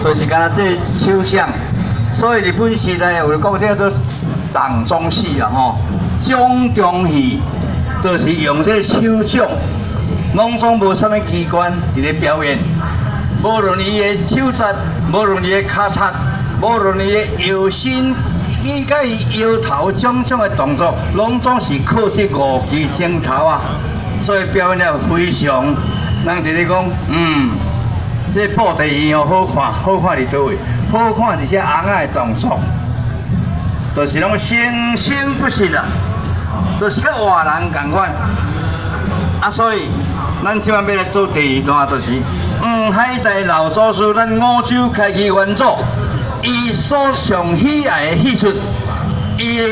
就是敢若這手掌。所以日本時代有講這叫做掌中戲啊吼，掌中戲就是用這個手掌，攏總無啥物機關佇咧表演。無論伊的手節，無論伊的跤踢，無論伊的腰身，伊佮伊搖頭種種的動作，攏總是靠這五支指頭啊。所以表演了非常，人佇咧講，這布袋戲哦好看，好看佇佗位？好看佇這尪仔的動作，就是攏生生不息啊，就是佮活人仝款。啊，所以咱這擺欲來做第二段，就是黃海岱老祖師，咱梧州開基元祖，伊所上喜愛的戲出，伊的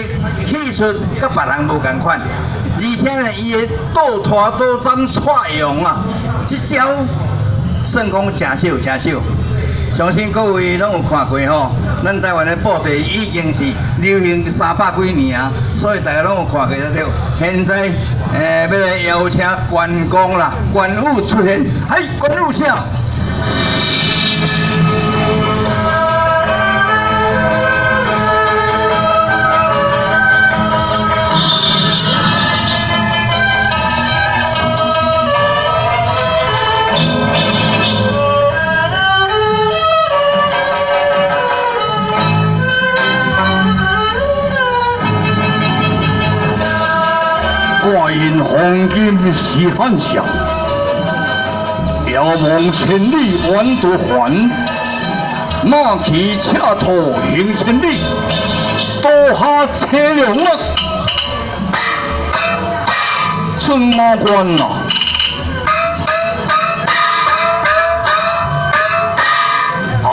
戲出佮別人無仝款，而且呢，伊的倒拖倒斬掣用啊，這招算講誠少誠少。相信各位攏有看過吼，咱台灣的布袋已經是流行三百幾年啊，所以大家攏有看過才對。現在，欲來邀請關公啦，關羽出現，嘿，關羽請。掛印黃金是漢相，遙望千里遠渡還，馬騎赤兔行千里，刀下車龍啊，出馬關啊！安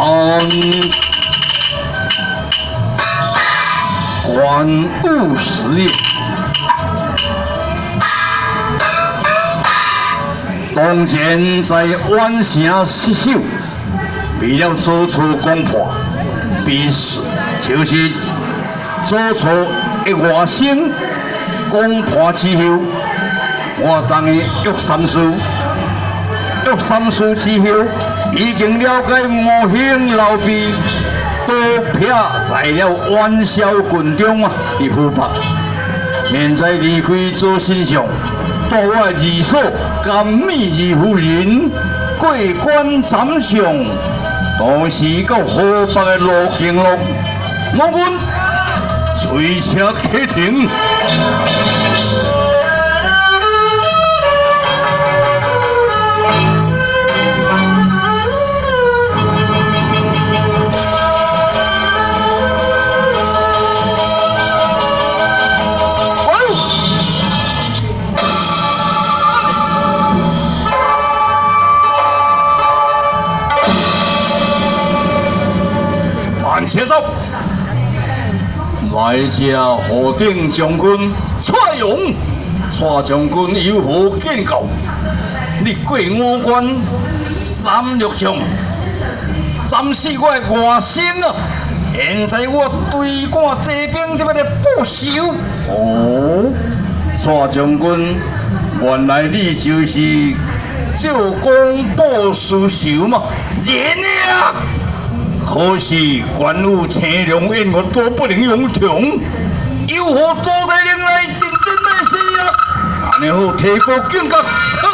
關羽事業。當前在宛城失守，為了曹操攻破，必須就是曹操的外甥攻破之後，我當伊約三思，約三思之後，已經了解吳興劉備都撇在了宛蕭郡中啊，佇湖北。現在離開做丞相，帶我二嫂甘美二夫人過關斬將，當時到河北的路徑咯，我阮隨車啟程。慢些走，來者何等將軍蔡邕，蔡將軍有何見教？你過五關斬六將，斬死我的外甥啊！現在我追趕這邊，這欲來報仇。哦，蔡將軍，原來你就是趙公報私仇嘛？人啊！可是關羽青龍偃月都不能用長，有何多大能耐真真的是啊！按呢好，提高警覺，退。